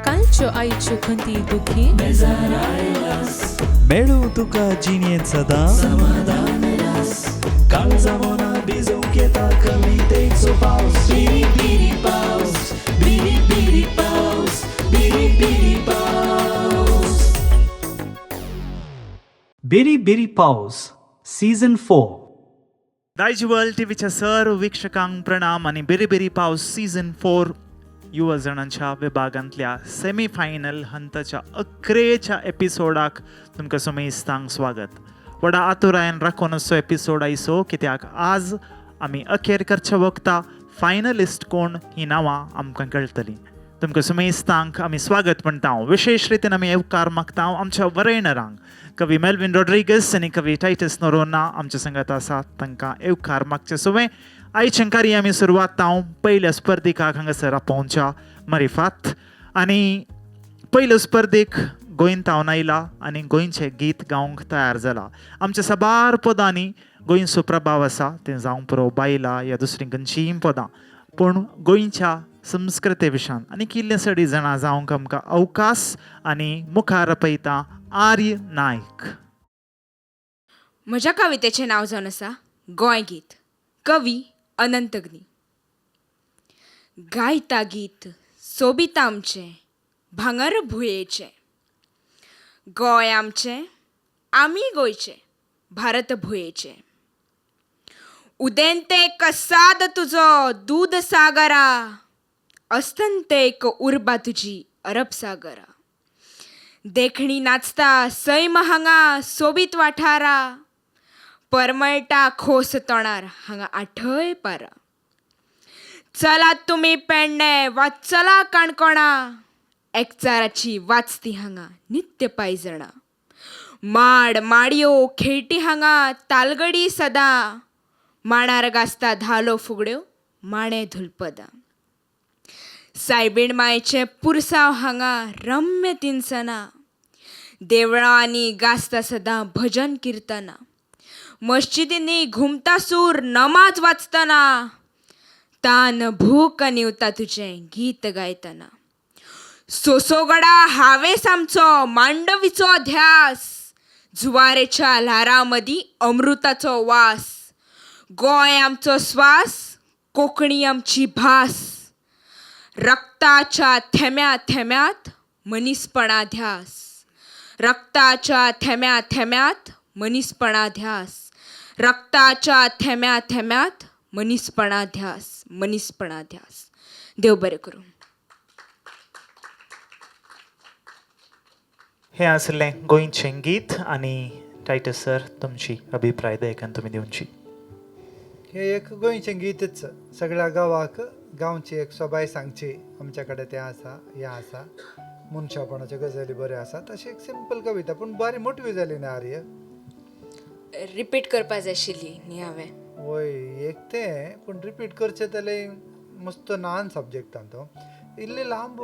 कालच्यो आयच्यो खंती दुखी मेळूं तुका जिणेंत सदां समाधान काळजा मना भिजोवंक येता कवितेचो पावस बिरी बिरी पावस बिरी बिरी पावस बिरी बिरी पावस. बिरी बिरी पावस सीझन 4. दायज वर्ल्ड टीव्हीच्या सर्व वीक्षकांक प्रणाम आनी बिरी बिरी पावस सीझन 4 युवा जणांच्या विभागांतल्या सेमी फायनल हंताच्या अकरेच्या एपिसोडाक तुमकां सुमेस्तांक स्वागत. व्हडा आतुरायन राखून असो एपिसोड आयसो, कित्याक आज आमी अखेर करच्या वखता फायनलिस्ट कोण ही नांवां आमकां कळटलीं. तुमकां सुमेस्तांक आमी स्वागत म्हणटा. विशेश रितीन आमी येवकार मागता आमच्या वरेणरांक, कवी मेल्विन रॉड्रिगस आनी कवी टायटस नोरोना आमच्या संगात आसात, तांकां येवकार मागचे सुवें. आयच्या कार्य आमी सुरवात हांव पयल्या स्पर्धिकाक हांगासर आपोवच्या मरिफात. आनी पयलो स्पर्धेक गोंयंत हांव आयला आनी गोंयचें गीत गावंक तयार जाला. आमच्या साबार पदांनी गोंयचो प्रभाव आसा, तें जावंक पुरो बायलां या दुसरीं खंयचीय पदां, पूण गोंयच्या संस्कृते विशान आनी कितले सडी जाणां जावंक आमकां अवकाश आनी मुखार पळयता आर्य नायक. म्हज्या कवितेचें नांव जावन आसा गोंय गीत. कवी अनंतग्नी. गायता गीत सोबीत आमचें भांगर भुंयेचें, गोंय आमचें आमी गोंयचें भारत भुंयेचें. उदेंतेक साद तुजो दूद सागरा, अस्तंतेक उर्बा तुजी अरब सागरा. देखणी नाचता सैम हांगा सोबीत वाठारा, परमळटा खोस तोंडार हांगा आठय पारा. चलात तुमी पेडणे वा चला काणकोणा, एकचाराची वाचती हांगा नित्य पांयजणां. माड माडयो खेळटी हांगा तालगडी सदां, माणार गाजता धालो फुगड्यो माणे धुलपदां. सायबीण मायचें पुरसांव हांगा रम्य तिनसनां, देवळांनी गाजता सदां भजन किर्तनां. मस्जिदींनी घुमता सूर नमाज वाचतना, तान भूक निवता तुजें गीत गायतना. सोसोगडा हावेस आमचो मांडवीचो ध्यास, जुवारेच्या ल्हारां मदीं अमृताचो वास. गोंय आमचो स्वास, कोंकणी आमची भास, रक्ताच्या थेम्या थेम्यांत मनीसपणा ध्यास. रक्ताच्या थेम्या थेम्यांत मनीसपणा ध्यास. रक्ताच्या थेम्या थेम्यांत मनीसपणा ध्यास, मनीसपणा ध्यास. देव बरें करूं. हें आसलें गोंयचें गीत. आनी टायटस सर, तुमची अभिप्राय दयेकान तुमी दिवची. हें एक गोंयचें गीतच, सगळ्या गांवाक गांवची एक सोबाय सांगची. आमच्या कडेन तें आसा, हें आसा, मनशापणाच्यो गजाली बऱ्यो आसा. तशी एक सिंपल कविता, पूण बरी मोटवी जाली न्ही आर्य. रिपीट करपा जाय आशिल्ली न्ही हांवें. वय एक तें, पूण रिपीट करचें जाल्यार मस्त ल्हान सब्जेक्टान तो इल्ली लांब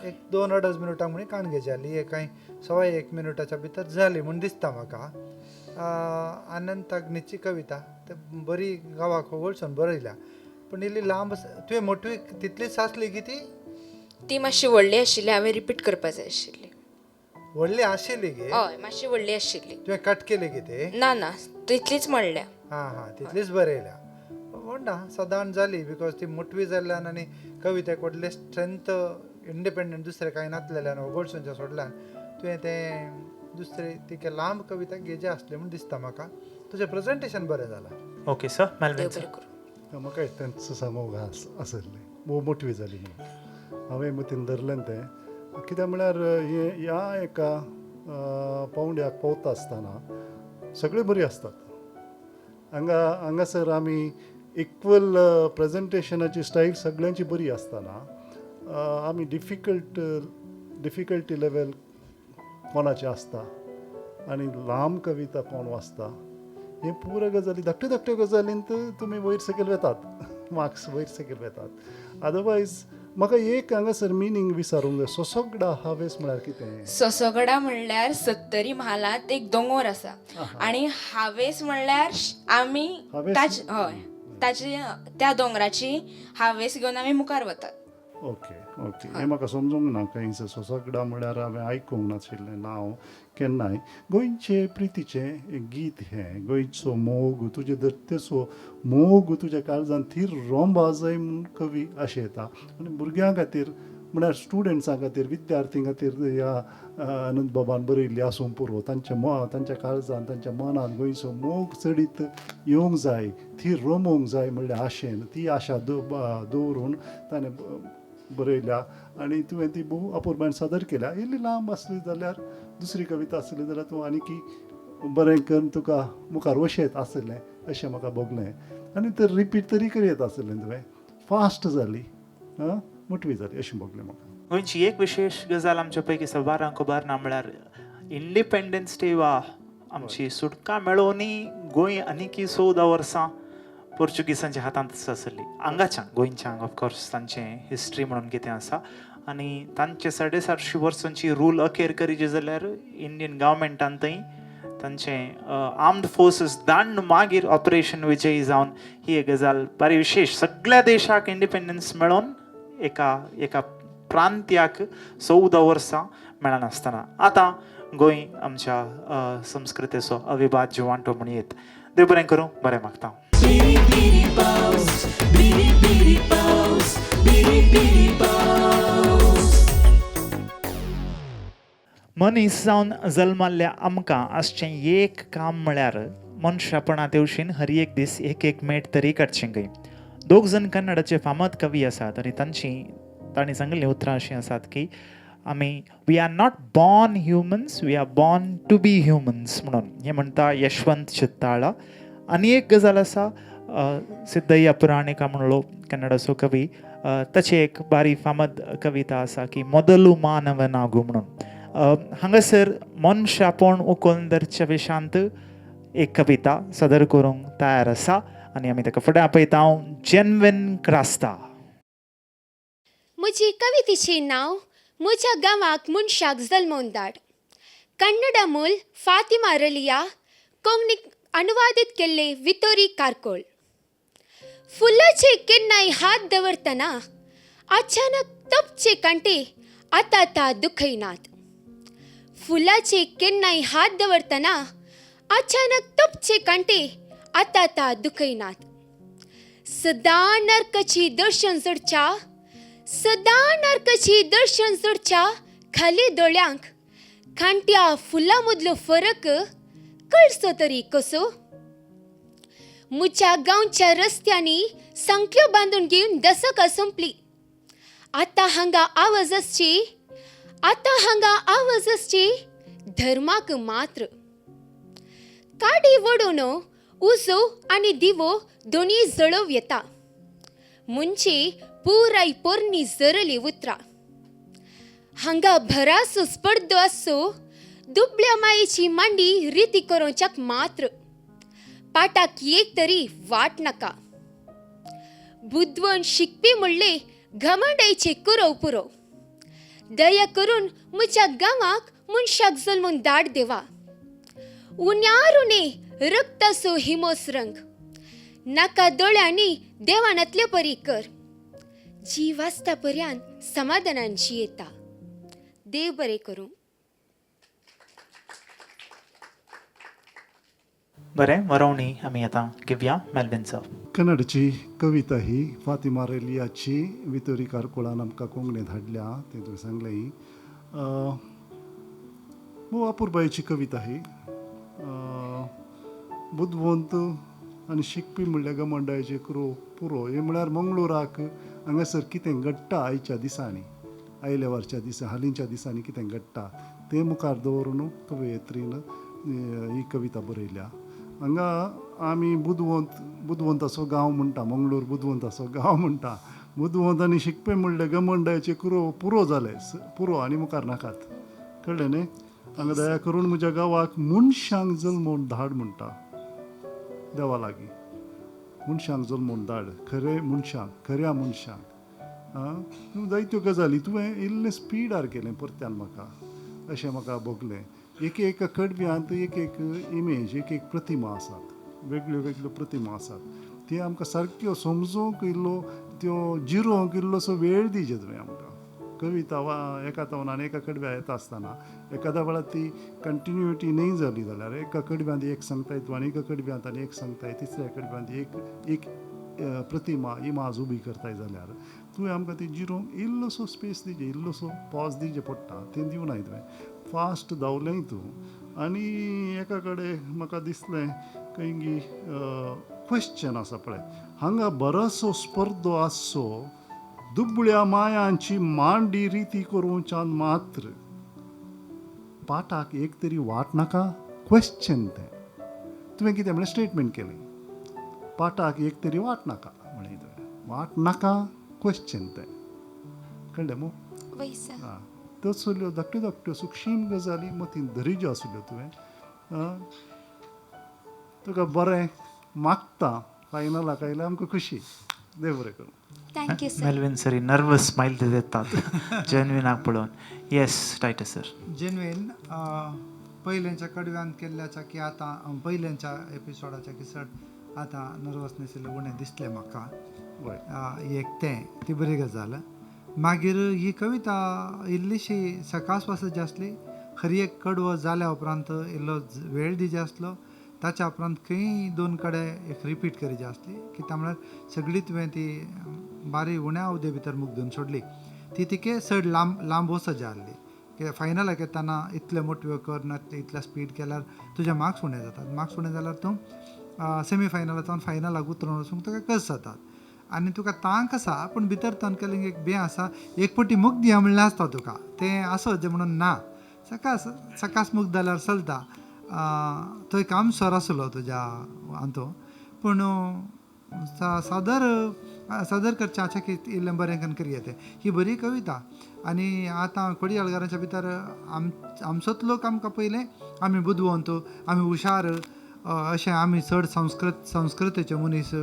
एक 2-2.5 मिनटां म्हणी काणगे जाली, एक कांय 1.25 मिनटाच्या भितर जाली म्हूण दिसता म्हाका. अनंत अग्नीची कविता ते बरी गांवाक वळसून बरयल्या, पूण इल्ली लांब. तुवें मोटवी तितलीच आसली की ती ती मातशी व्हडली आशिल्ली, हांवें रिपीट करपा जाय आशिल्ली. व्हडली आशिल्ली गे? हय, मातशी व्हडली आशिल्ली. तुवें कट केली की ते? ना ना, तितलीच म्हणल्या. हां हां, तितलीच बरयल्या. म्हणटा सदांच जाली, because ती मोटवी जाल्ल्यान आनी कवितेक व्हडलें स्ट्रेंथ इंडिपेंडंट दुसरें कांय नासलेल्यान वगळसूनच्या सोडल्यान तुवें तें दुसरें तिका लांब कविता घेजे आसली म्हूण दिसता म्हाका. तुजें प्रेजेंटेशन बरें जालां. ओके सर, मेल्विन देव सर. बरें करूं. म्हाका तेंच सांगूंक आसलें, भोव मोटवी जाली म्हणून हांवें मतीन धरलें तें. कित्याक म्हळ्यार हें ह्या एका पावंड्याक पावता आसतना सगळीं बरीं आसतात. हांगा हांगासर आमी इक्वल प्रेजेंटेशनाची स्टायल सगळ्यांची बरी आसतना आमी डिफिकल्टी लेवल कोणाची आसता आनी लांब कविता कोण वाचता, हे पुरो गजाली धाकट्यो धाकट्यो गजालींत तुमी वयर सकयल वेतात, मार्क्स वयर सकयल वेतात. अदरवायज म्हाका एक हांगासर मिनींग विचारूंक जाय, सोसोगडा हावेस म्हळ्यार कितें? सोसोगडा म्हणल्यार सत्तरी म्हालांत एक दोंगोर आसा आनी हावेस म्हणल्यार आमी हय ताची त्या दोंगराची हावेस घेवन आमी मुखार वतात. ओके, ओके, हें म्हाका समजूंक ना खंयच. सोसागडा म्हळ्यार हांवें आयकूंक नाशिल्लें नांव केन्नाय. गोंयचे प्रितीचें एक गीत हें. गोंयचो मोग, तुजे धरतेचो मोग तुज्या काळजान थीर रोंबा जाय म्हूण कवी आशेता. आनी भुरग्यां खातीर म्हळ्यार स्टुडंट्सां खातीर, विद्यार्थी खातीर ह्या अनंत बाबान बरयल्ली आसूं पुरो. तांच्या तांच्या काळजान, तांच्या मनान गोंयचो मोग चडीत येवंक जाय, थीर रोमोवंक जाय म्हणल्या आशेन, ती आशा दवरून ताणें बरयल्या आनी तुवें ती भोव अपुरबायेन सादर केल्या. इल्ली लांब आसली जाल्यार, दुसरी कविता आसली जाल्यार तूं आनीकी बरें करून तुका मुखार वशेत आसलें अशें म्हाका भोगलें. आनी तर रिपीट तरी करयत आसलें तुवें, फास्ट जाली, आं मोटवी जाली अशें भोगलें म्हाका. गोंयची एक विशेश गजाल आमच्या पैकी सबारांक खबर ना म्हळ्यार इंडिपेंडन्स डे वा आमची सुटका मेळोवनी गोंय आनीकी 14 वर्सां पोर्चुगीसांच्या हातांत आसली. हांगाच्यान गोंयच्यान ऑफकोर्स तांचें हिस्ट्री म्हणून कितें आसा आनी तांचे 750 वर्सांची रूल अखेर करीचे जाल्यार इंडियन गव्हर्मेंटान थंय तांचें आर्म्ड फोर्सीस दांड मागीर ऑपरेशन विजयी जावन ही एक गजाल बरी विशेश सगळ्या देशाक इंडिपेंडन्स मेळोवन एका एका प्रांत्याक 14 वर्सां मेळनासतना आतां गोंय आमच्या संस्कृतेचो अविभाज्य वांटो म्हण येत. देव बरें करूं, बरें मागता. बिरी बिरी पावस, बिरी बिरी पावस, बिरी बिरी पावस. मनीस जावन जल्माल्ल्या आमकां आसचें एक काम म्हळ्यार मनशापणा तेवशीन हर एक दीस एक एक मेट तरी काडचें खंय. दोग जण कन्नडाचे फामाद कवी आसात आनी तांणी सांगिल्लीं उतरां अशीं आसात की आमी we are not born humans, we are born to be humans म्हणून. हें म्हणटा यशवंत चित्ताळा. आनी एक गजाल आसा, सिद्धय्या पुराणिका म्हणलो कन्नडाचो कवी, ताची एक बारी फामाद कविता आसा की मोदलू मानवनागू म्हणून. हांगासर मनशापण उखलून धरच्या विशांत एक कविता सादर करूंक तयार आसा आनी आमी ताका फुडें आपयता. हांव जेनवेन क्रास्ता. म्हजी कवितेचें नांव म्हज्या गांवाक मनशाक जल्मोवन धाड. कन्नडा मूल फातिमा रलिया, कोंकणीक अनुवादीत केल्ले वितोरी कारकोळ. फुलाचे केन्नाय हात दवरतना अचानक तपचे कांटे आतां आतां दुखयनात. फुलाचे केन्नाय हात दवरतना अचानक तपचे कांटे आतां आतां दुखयनात. सदां नरकाची दर्शन जोडच्या, सदां नरकाची दर्शन जोडच्या खाली दोळ्यांक खांट्या फुलां मदलो फरक कळचो तरी कसो. म्हज्या गांवच्या रस्त्यांनी सांखळ्यो बांदून घेवन दसकां सोंपली. आतां हांगा आवाज आसची, आतां हांगा आवाज आसची धर्माक मात्र. काडी वडोवन उजो आनी दिवो दोनी जळोव येता म्हणजे पुराय पोरणी जरली उतरां. हांगा भरासो स्पर्धो आसचो दुबळ्या मायेची मांडी रिती करोवच्याक मात्र. पाटाक एक तरी वाट नाका. बुदवंत शिकपी म्हणले घमंडायचे कुरव पुरो. दया करून म्हज्या गांवाक मनशाक जल्मून धाड देवा. उण्यार उणे रक्ताचो हिमोस रंग नाका दोळ्यांनी देवानातले परी कर. जी वाचता पर्यान समाधानान जियेता. देव बरें करूं. बरें, वरोवणी आमी आतां घेवया मेल्विन सर. कन्नडची कविता ही फातिमा रेलियाची वितोरी कारकोळान आमकां कोंकणींत हाडल्या तें तुवें सांगलें. भोव अपुरबायेची कविता ही. बुदवंत आनी शिकपी म्हणल्यार घमंडायचे कुरो पुरो. हें म्हळ्यार मंगळुराक हांगासर कितें घडटा आयच्या दिसांनी, आयल्या वरच्या दिसा, हालींच्या दिसांनी कितें घडटा तें मुखार दवरून कवयित्रीन ही कविता बरयल्या. हांगा आमी बुदवंताचो गांव म्हणटा, मंगळूर बुदवंताचो गांव म्हणटा. बुदवंत आनी शिकपी म्हणल्यार घमंडायचे कुरो पुरो जाले, पुरो आनी मुखार नाकात. कळ्ळें न्ही? हांगा दया करून म्हज्या गांवाक मनशांक जल्मोवन धाड म्हणटा देवा लागीं. मनशांक जल्मोवन धाड, खरे मनशांक, खऱ्या मनशांक. आं, जायत्यो गजाली तुवें इल्लें स्पिडार केलें परत्यान म्हाका अशें म्हाका भोगलें. एक एक कडव्यांत एक एक इमेज, एक एक प्रतिमा आसात, वेगळ्यो वेगळ्यो प्रतिमा आसात. त्यो आमकां सारक्यो समजूंक इल्लो, त्यो जिरोवंक इल्लोसो वेळ दिजे तुवें आमकां. कविता वा एका तवनान एका कडव्या येता आसतना एकाद्या वेळार ती कंटिन्युटी न्हय जाली जाल्यार एका कडव्यांत एक सांगताय तूं आनी एका कडव्यांत आनी एक सांगताय, तिसऱ्या कडव्यांत एक एक प्रतिमा इमाज उबी करताय जाल्यार तुवें आमकां ती जिरोवंक इल्लोसो स्पेस दिवची, इल्लोसो पॉज दिवचें पडटा. तें दिवनाय तुवें, फास्ट धांवलेंय तूं. आनी एका कडेन म्हाका दिसलें खंयगी क्वेश्चन आसा पळय हांगा, बरोसो स्पर्धो आसचो दुबळ्या मायांची मांडी रिती करूंच्यान मात्र पाटाक एक तरी वाट नाका. क्वेश्चन तें तुवें कितें म्हणलें, स्टेटमेंट केलें, पाटाक एक तरी वाट नाका म्हणलें तुवें, वाट नाका क्वेश्चन तें, कळ्ळें मू? वय सर. आं, तसल्यो धाकट्यो धाकट्यो सुक्षीम गजाली मतींत धरिज्यो आसल्यो तुवें. तुका बरें मागता, फायनलाक आयल्यार आमकां खुशी. देव बरें करूं. Thank you sir. Melvin सरी नर्वस स्मायल दितात जेन्युनाक पळोवन. येस टायटस सर. जेन्युइन पयल्यांच्या कडव्यान केल्ल्याच्या की आतां पयल्यांच्या एपिसोडाच्या की चड आतां नर्वसनेस इल्लें उणें दिसलें म्हाका. वय. एक तें ती बरी गजाल. मागीर ही कविता इल्लीशी सकास वाचत आसली, खरी एक कडवो जाल्या उपरांत इल्लो वेळ दिजे आसलो, ताच्या उपरांत खंय दोन कडेन एक रिपीट करीची आसली. कित्याक म्हळ्यार सगळी तुवें ती बारी उण्या अवधे भितर मुगदून सोडली, ती तिके चड लांब लांब वचत आहली. कित्याक फायनलाक येतना इतले मोटव्यो कर ना इतल्या स्पीड केल्यार तुजे मार्क्स उणे जातात, मार्क्स उणे जाल्यार तूं सेमी फायनलाक फायनलाक उतरून वचूंक तुका कस जातात. आनी तुका तांक आसा पूण भितर तनकलिंग एक बी आसा, एक पटी मुक्त दिया म्हणल्यार आसता तुका तें आसत जें म्हणून ना, सकास सकास मुक्त जाल्यार चलता. तो एक आमसर आसलो तुज्या हातूंत, पूण सादर सादर करचें आसा की इल्लें बरें करून करया तें. ही बरी कविता. आनी आतां कोडयाळगारांच्या भितर आमचोच लोक आमकां पयलें आमी बुदवंत, आमी हुशार, अशें आमी चड संस्कृतेचे मनीस,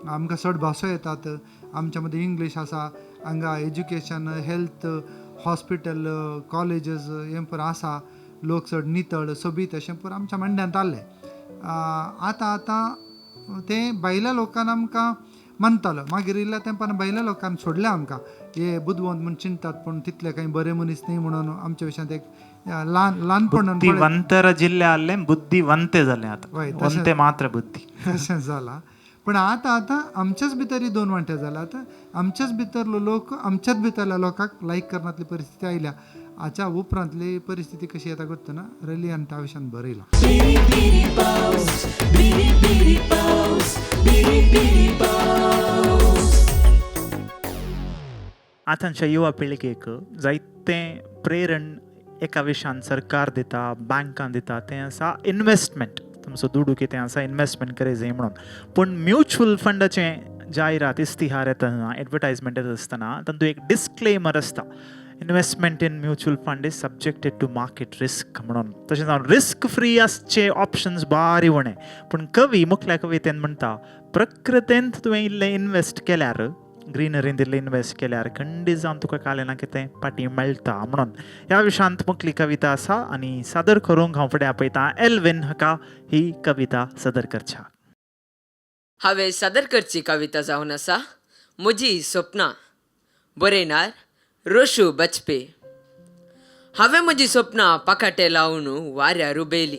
आमकां चड भासो येतात, आमच्या मदीं इंग्लीश आसा, हांगा एज्युकेशन, हेल्थ, हॉस्पिटल, कॉलेजीस हें पुरो आसा, लोक चड नितळ सोबीत अशें पुरो आमच्या मांड्यांत आहलें. आतां आतां तें भायल्या लोकान आमकां मानतालो, मागीर इल्ल्या तेंपान भायल्या लोकान सोडलें आमकां, हे बुदवंत म्हूण चिंतात पूण तितले कांय बरे मनीस न्ही म्हणून आमच्या विशयांत एक ल्हान ल्हानपणान बुद्धिवंतर जिल्ले आहले बुद्धिवंते जाले आतां, वंते मात्र बुद्धी तशें जालां. पूण आतां आतां आमच्याच भितर दोन वांटे जाल्यात, आमच्याच भितरलो लोक आमच्याच भितरल्या लोकांक लायक करनातली परिस्थिती आयल्या. हाच्या उपरांतली परिस्थिती कशी येता करतना रलियान त्या विशयान बरयलां. आतांच्या युवा पिळगेक जायते प्रेरण एका विशयान सरकार दिता, बँकां दिता, तें आसा इनवेस्टमेंट. तुमचो दुडू कितें आसा इनवेस्टमेंट करी जाय म्हणून. पूण म्युच्युअल फंडाचें जायरात इश्तिहार येतना, एडवर्टायजमेंट येता आसतना तातूंत एक डिस्क्लेमर आसता, investment in mutual fund is subjected to market risk म्हणून. तशें जावन रिस्क फ्री आसचे ऑप्शन्स बारी उणें. पूण कवी मुखल्या कवितेन म्हणटा प्रकृतेंत तुवें इल्लें इनवेस्ट केल्यार, ग्रीनरींत इल्लें इनवेस्ट केल्यार खंडीत जावन तुका कालें ना कितें पाटी मेळटा म्हणून. ह्या विशयांत मुखली कविता आसा आनी सादर करूंक हांव फुडें आपयतां एल्विन हाका ही कविता सादर करच्या. हांवें सादर करची कविता जावन आसा म्हजी सपनां, बरयणार रोशू बचपे. हांवें म्हजी सपनां पाकाटे लावन वाऱ्यार उबयली,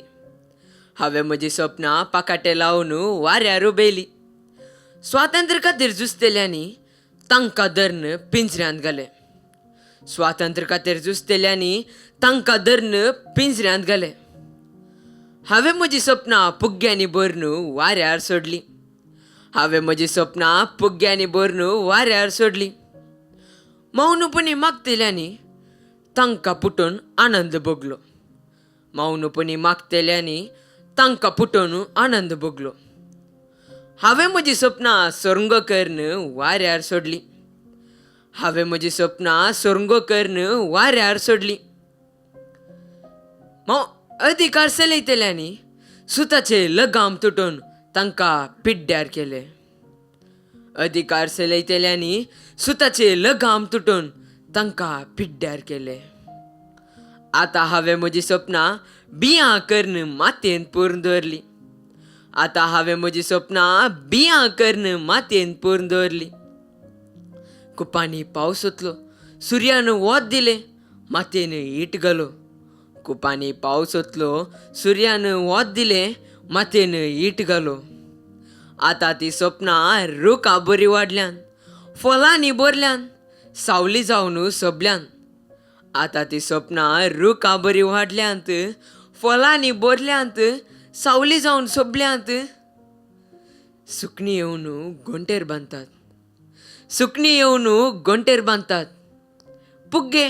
हांवें म्हजी सपनां पाकाटे लावन वाऱ्यार उबयली. स्वातंत्र्य खातीर झुजतेल्यांनी तांकां धरून पिंजऱ्यांत घाले, स्वातंत्र्य खातीर झुजतेल्यांनी तांकां धरून पिंजऱ्यांत घाले. हांवें म्हजी सपनां पुग्ग्यांनी भरून वाऱ्यार सोडली, हांवें म्हजी सपनां पुग्ग्यांनी भरून वाऱ्यार सोडली. मौनपणी मागतेल्यांनी तांकां पुटोवन आनंद भोगलो, मौनपणी मागतेल्यांनी तांकां पुटोवन आनंद भोगलो. हांवें म्हजी सपनां सोरंगो करून वाऱ्यार सोडली, हांवें म्हजी सपनां सोरंगो करून वाऱ्यार सोडली. मौ अधिकार चलयतल्यांनी सुताचे लगाम तुटोवन तांकां पिड्ड्यार केले, अधिकार चलयतल्यांनी सुताचे लगाम तुटोवन तांकां पिड्ड्यार केले. आतां हांवें म्हजी सपनां बियां करून मातयेंत पुरून दवरली, आतां हांवें म्हजी सपनां बियां करून मातयेंत पुरून दवरली. कुपांनी पावस वतलो, सुर्यान वत दिलें, मातयेन ईट घालो. कुपांनी पावस ओतलो, सुर्यान वत दिलें, मातयेन ईट घालो. आतां ती सपनां रुखा बरी वाडल्यान, फळांनी भरल्यान, सावली जावन सोबल्यान. आतां ती सपनां रुखा बरी वाडल्यांत, फळांनी भरल्यांत, सावली जावन सोबल्यांत. सुकणीं येवन घोंटेर बांदतात, सुकणीं येवन घोंटेर बांदतात. पुग्गे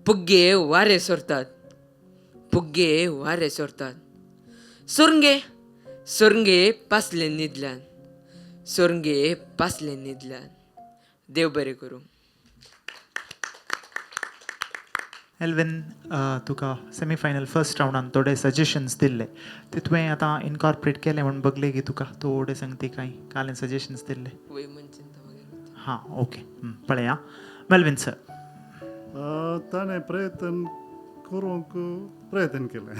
पुग्गे वारें सोरतात, पुग्गे वारें सोरतात. सुरंगे सुरंगे पासले न्हिदल्यान, सुरंगे पासले न्हिदल्यान. देव बरें करूं. एल्विन, तुका सेमीफायनल फर्स्ट रावंडान थोडे सजेशन्स दिल्ले ते तुवें आतां इनकॉर्पोरेट केले म्हूण बगले की तुका थोडे सांगती कांय कालें सजेशन्स दिल्ले. वय म्हणचें वगैरे. हां, ओके, पळया मेल्विन सर. ताणें प्रयत्न करूंक प्रयत्न केलें,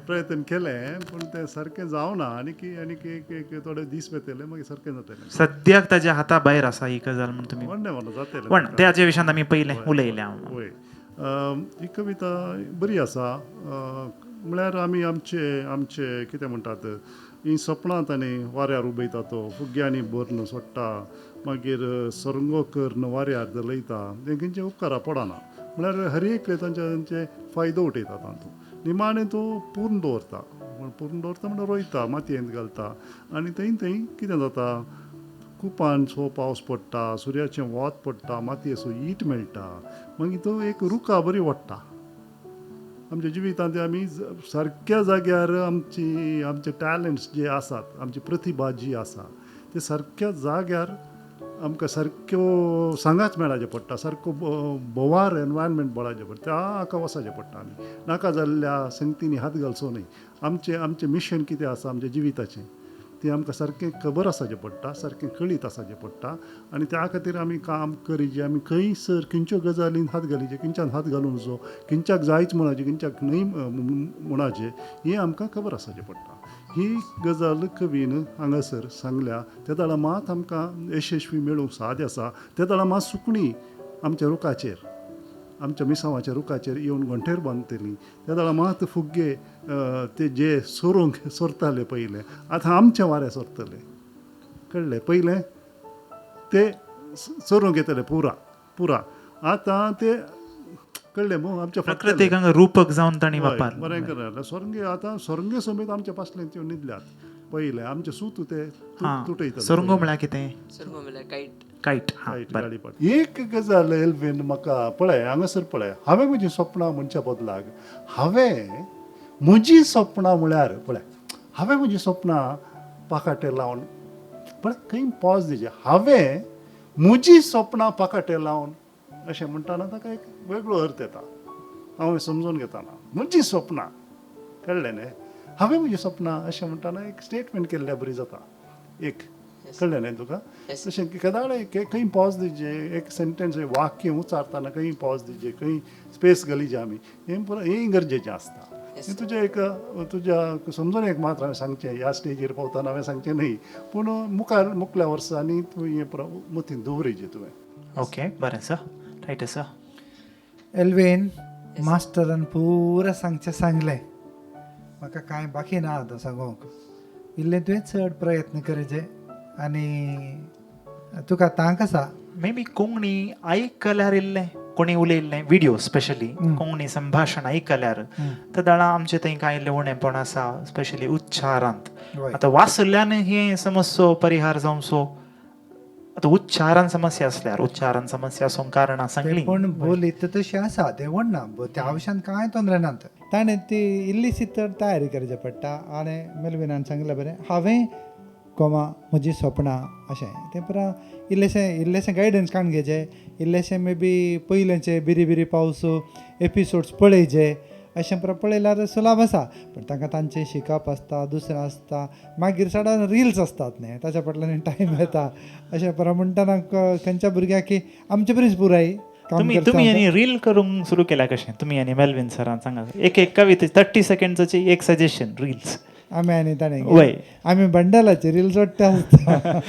प्रयत्न केलें, पूण तें सारकें जावना. आनीक आनीक एक एक थोडे दीस वयतले, मागीर सारकें जातलें. सद्याक ताज्या हाता भायर आसा ही गजाल म्हूण तुमी व्हडलें व्हडलें जातलें. पण त्याच्या विशयांत आमी पयलें उलयले. वय, ही कविता बरी आसा. म्हळ्यार आमी आमचे आमचे कितें म्हणटात, ही सपनां ताणें वाऱ्यार उबयता, तो फुग्यांनी भरून सोडटा, मागीर सरंगो करून वाऱ्यार धलयता. तें खंयचें उपकारा पडना. म्हळ्यार हर एक तांचे तांचे फायदो उठयता तातूंत. निमाणें तो पूर्ण दवरता, पूर्ण दवरता म्हणल्यार रोयता, मातयेंत घालता आनी थंय थंय कितें जाता, कुपान सो पावस पडटा, सुर्याचें वत पडटा, मातयेचो हीट मेळटा, मागीर तो एक रुखा बरी वाडटा. आमच्या जिवितांत आमी सारक्या जाग्यार आमची आमचे टॅलंट्स जे आसात, आमची प्रतिभा जी आसा ते सारक्या जाग्यार आमकां सारक्यो सांगात मेळाचें पडटा, सारको बोवार एनवायरमेंट बळाचें पडटा, त्या हाका वचपाचें पडटा. आमी नाका जाल्ल्या संगतींनी हात घालचो न्हय. आमचें आमचें मिशन कितें आसा आमच्या जिविताचें तें आमकां सारकें खबर आसाचें पडटा, सारकें कळीत आसाचें पडटा आनी त्या खातीर आमी काम करीजे. आमी खंयसर खंयच्यो गजालीन हात घालीचे, खंयच्यान हात घालूंक जो, खंयच्याक जायच म्हणाचें, खंयच्याक न्हय म्हणाचें, हें आमकां खबर आसाचें पडटा. ही गजाल कवीन हांगासर सांगल्या. त्या वेळार मात आमकां यशस्वी मेळूंक साध्य आसा. त्या वेळार मात सुकणीं आमच्या रुखाचेर, आमच्या मिसांवाच्या रुखाचेर येवन घोंटेर बांदतलीं. त्या वेळार मात फुग्गे ते जे सोरूंक सोरताले पयलें, आतां आमचें वारें सोरतले. कळ्ळें? पयलें ते सोरूंक येतले पुरा पुरा, आतां ते कळ्ळें मू आमच्या प्रकृतीक हांगा रूपक जावन तांणी वापरलें. बरें करलें. सोरंगे आतां सोरंगे समेत आमच्या पासल्यान त्यो न्हिदल्यात. पयलें आमचें सूत ते तुटयतले. सोरंगो म्हळ्यार कितें? सोरंगो म्हळ्यार कायट. कायट. कायट. एक गजाल एल्विन म्हाका पळय हांगासर पळय, हांवें म्हजीं सपनां म्हणच्या बदलाक हांवें म्हजीं सपनां म्हळ्यार पळय, हांवें म्हजीं सपनां पाखाटे लावन पळय खंय पॉज दिवचें, हांवें म्हजीं सपनां पाखाटे लावन अशें म्हणटाना ताका एक वेगळो अर्थ येता. हांव समजून घेताना म्हजीं सपनां, कळ्ळें न्हय? हांवें म्हजीं सपनां अशें म्हणटाना एक स्टेटमेंट केल्ल्या बरी जाता एक, कळ्ळें न्हय तुका? तशें केदाळ खंय पॉज दिवचें, एक सेंटेन्स वाक्य उचारतना खंय पॉज दिवचें, खंय स्पेस घालीचे आमी, हें पुरो हें गरजेचें आसता. हें तुजें एक तुज्या समजून एक मात्र हांवें सांगचें, ह्या स्टेजीर पावतना हांवें सांगचें न्हय, पूण मुखार मुखल्या वर्सांनी तूं हें पुरो मतींत दवरिचें तुवें. ओके, बरें सर, रायट आसा. एल्विन मास्टरान पुरा सांगचें सांगलें, म्हाका कांय बाकी ना आतां सांगूंक. इल्लें तुवें चड प्रयत्न करचे आनी तुका तांक आसा. मे बी कोंकणी आयकल्यार इल्लें कोणी उलयल्लें विडियो स्पेशली कोंकणी संभाशण आयकल्यार तदाळा आमचें थंय कांय इल्लें उणेपण आसा स्पेशली उच्चारांत. आतां वाचल्यान हें समस्यो परिहार जावचो. आतां उच्चारान समस्या आसल्यार उच्चारान समस्या आसूंक कारणां सांगली, पूण बोलीत तशी आसा तें व्हडना, त्या विशयान कांय तोंदरे नात. ताणें ती इल्लीशी तर तयारी करची पडटा. आनी मेलविनान सांगलें बरें, हांवें कोमा म्हजीं सपनां अशें तें पुरा इल्लेशें इल्लेशें गायडन्स काडून घेवचें, इल्लेशें मे बी पयलेंचे बिरी बिरी पावस एपिसोड्स पळयचे, अशें पुरा पळयल्यार सुलाभ आसा. पूण तांकां तांचें शिकप आसता, दुसरें आसता, मागीर सडन रिल्स आसतात न्ही, ताच्या फाटल्यान टायम येता. अशें पुरा म्हणटना खंयच्या भुरग्याक की आमचे बरीच पुराय तुमी तुमी आनी रील करूंक सुरू केल्या कशें तुमी आनी मेल्विन सरान सांगा एक एक कविते 30 सेकंड्साची एक सजेशन रिल्स. आमी आनी ताणें वय. आमी बंडलाचेर रील सोडटा आसता.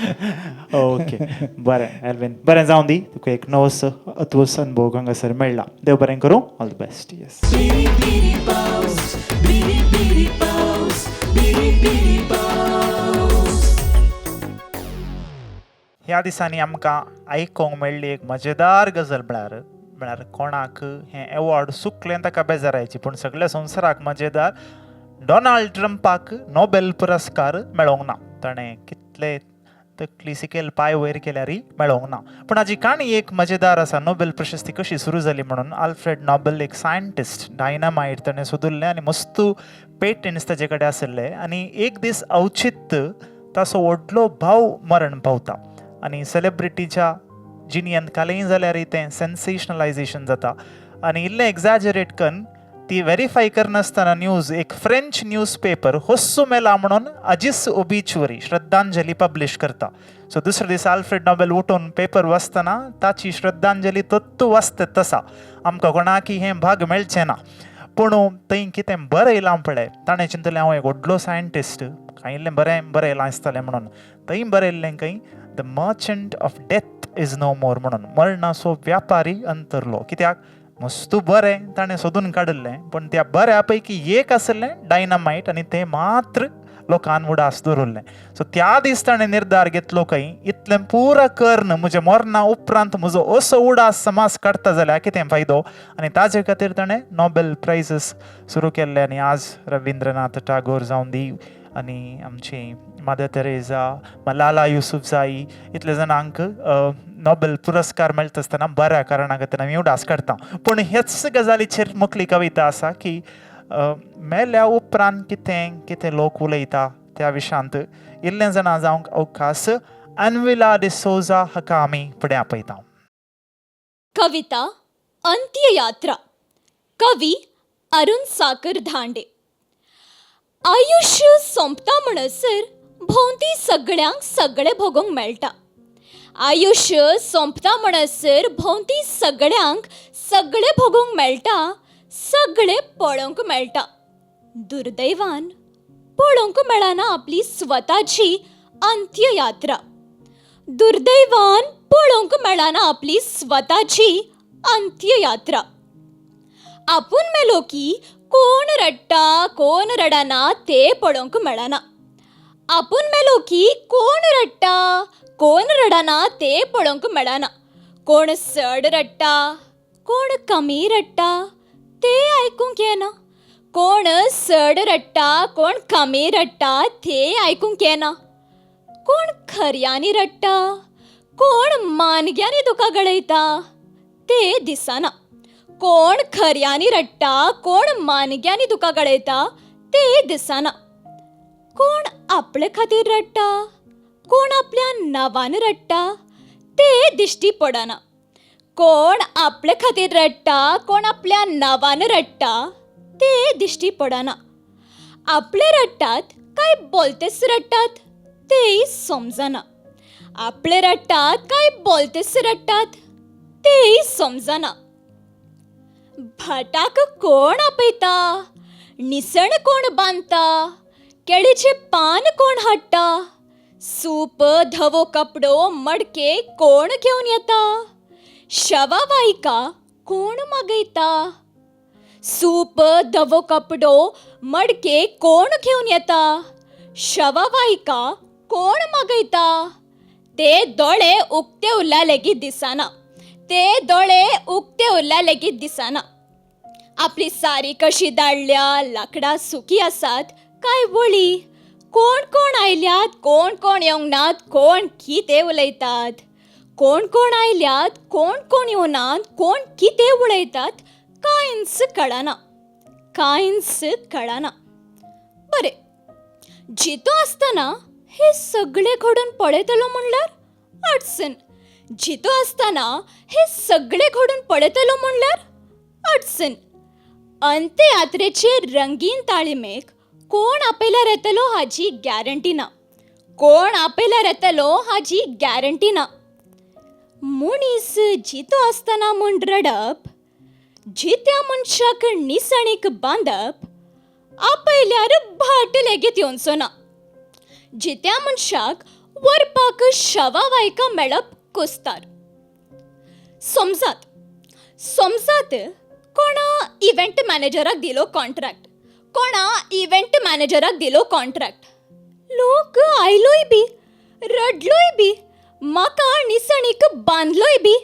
ओके, बरें एल्विन, बरें जावं दी, तुका एक नवोस अत्वस अनुभव हांगासर मेळ्ळा. देव बरें करूं, ऑल the best. Yes. ह्या दिसांनी आमकां आयकोंक मेळ्ळी एक मजेदार गजल, म्हळ्यार कोणाक हें एवॉर्ड सुकलें ताका बेजारायची, पूण सगळ्या संवसाराक मजेदार डोनाल्ड ट्रंपाक नोबेल पुरस्कार मेळोंक ना. ताणें कितले तकली सिकेल पांय वयर केल्यारय मेळोंक ना. पूण हाजी काणी एक मजेदार आसा, नोबेल प्रशस्ती कशी सुरू जाली म्हणून. आल्फ्रेड नोबेल एक सायंटिस्ट, डायनामायट ताणें सोदुल्लें आनी मस्त पेटंट्स ताजे कडेन आशिल्ले. आनी एक दीस अवचित ताचो व्हडलो भाव मरण पावता आनी सेलेब्रिटीच्या जिणयेंत कालय जाल्यारय तें सेन्सेशनलायजेशन जाता आनी इल्लें एग्जॅजरेट कन्न ती वेरीफाय करनासतना न्यूज एक फ्रेंच न्यूज पेपर होस्सू मेला म्हणून अजीस ओबिच्युअरी श्रद्धांजली पब्लिश करता. सो दुसरे दीस आल्फ्रेड नोबेल उठून पेपर वाचतना ताची श्रद्धांजली तत्तू वाचता तसा आमकां कोणाकी हें भाग मेळचें ना. पूण थंय कितें बरयलां पळय, ताणें चिंतलें हांव एक व्हडलो सायंटिस्ट, कांय इल्लें बरें बरयलां आसतलें म्हणून. थंय बरयल्लें खंय, the merchant of death is no more म्हणून, मरणाचो व्यापारी अंतरलो. कित्याक मस्तू बरें ताणें सोदून काडिल्लें, पूण त्या बऱ्या पैकी एक आशिल्लें डायनामायट आनी तें मात्र लोकान उडास दवरिल्लें. सो त्या दीस ताणें निर्धार घेतलो खंय इतलें पुरा कर्ण म्हज्या मरणा उपरांत म्हजो असो उडास समाज काडटा जाल्यार कितें फायदो, आनी ताजे खातीर ताणें नोबेल प्रायझीस सुरू केल्ले. आनी आज रविंद्रनाथ टागोर जावन दी आनी आमची मदर तेरेजा, मलाला युसुफजाई इतले जाणांक नोबेल पुरस्कार मेळटा आसतना बऱ्या कारणा खातीर आमी उडास काडटा. पूण हेच गजालीचेर मुखली कविता आसा की मेल्या उपरांत कितें कितें लोक उलयता त्या विशयांत इल्लें जाणां जावंक अवकाश अनविला डिसोजा हाका आमी फुडें आपयता. कविता अंत्ययात्रा, कवी अरुण साकर धांडे. आयुश्य सोंपता म्हणसर भोंवती सगळ्यांक सगळें भोगोवंक मेळटा. आयुश्य सोंपता म्हणसर भोंवती सगळ्यांक सगळें भोगोवंक मेळटा, सगळें पळोवंक मेळटा. दुर्दैवान पळोवंक मेळना आपली स्वताची अंत्ययात्रा. दुर्दैवान पळोवंक मेळना आपली स्वताची अंत्ययात्रा. आपूण मेलो की कोण रडटा कोण रडना ते पळोवंक मेळना. आपूण मेलो की कोण रडटा कोण रडना ते पळोवंक मेळना. कोण चड रडटा कोण कमी रडटा ते आयकूंक येना. कोण चड रडटा कोण कमी रडटा ते आयकूंक येना. कोण खऱ्यांनी रडटा कोण मानग्यांनी दुकां गळयता ते दिसना. कोण खऱ्यांनी रडटा कोण मानग्यांनी दुकां गळयता ते दिसना. कोण आपले खातीर रडटा कोण आपल्या नांवान रडटा ते दिश्टी पडना. कोण आपले खातीर रडटा कोण आपल्या नांवान रडटा ते दिश्टी पडना. आपले रडटात काय बोलतेच रडटात तेय समजना. आपले रडटात काय बोलतेच रडटात तेय समजना. भाटाक कोण आपयता, निसण कोण बांदता, केळीचें पान कोण हाडटा, सूप धवो कपडो मडके कोण घेवन येता, शवा वायका कोण मागयता, सूप धवो कपडो मडके कोण घेवन येता, शवा वायका कोण मागयता. ते दोळे उक्ते उरल्या लेगीत दिसना. ते दोळे उक्ते उरल्या लेगीत दिसना. आपली सारी कशी दाळल्या, लांकडां सुकी आसात काय वळी, कोण कोण आयल्यात कोण कोण येवंक नात, कोण कितें उलयतात, कोण कोण आयल्यात कोण कोण येवनात, कोण कितें उलयतात कांयच कळना, कांयच कळना. बरें, जितो आसतना हें सगळें घडून पळयतलो म्हणल्यार अडचण. जितो आसतना हें सगळें घडून पळयतलो म्हणल्यार अडचण. अंत्ययात्रेचे रंगीन ताळमेक कोण आपयल्यार येतलो हाजी गॅरंटी ना. कोण आपयल्यार येतलो हाजी गॅरंटी ना. मनीस जितो आसतना म्हूण रडप, जित्या मनशाक निसणीक बांदप, आपयल्यार भाट लेगीत येवचो ना. जित्या मनशाक व्हरपाक शवा वायका मेळप कुस्तार. समजात समजात कोणा इव्हेंट मॅनेजराक दिलो कॉन्ट्रॅक्ट, कोणा इव्हेंट मॅनेजराक दिलो कॉन्ट्रॅक्ट. लोक आयलोय बी, रडलोय बी, म्हाका निसणीक बांदलोय बी,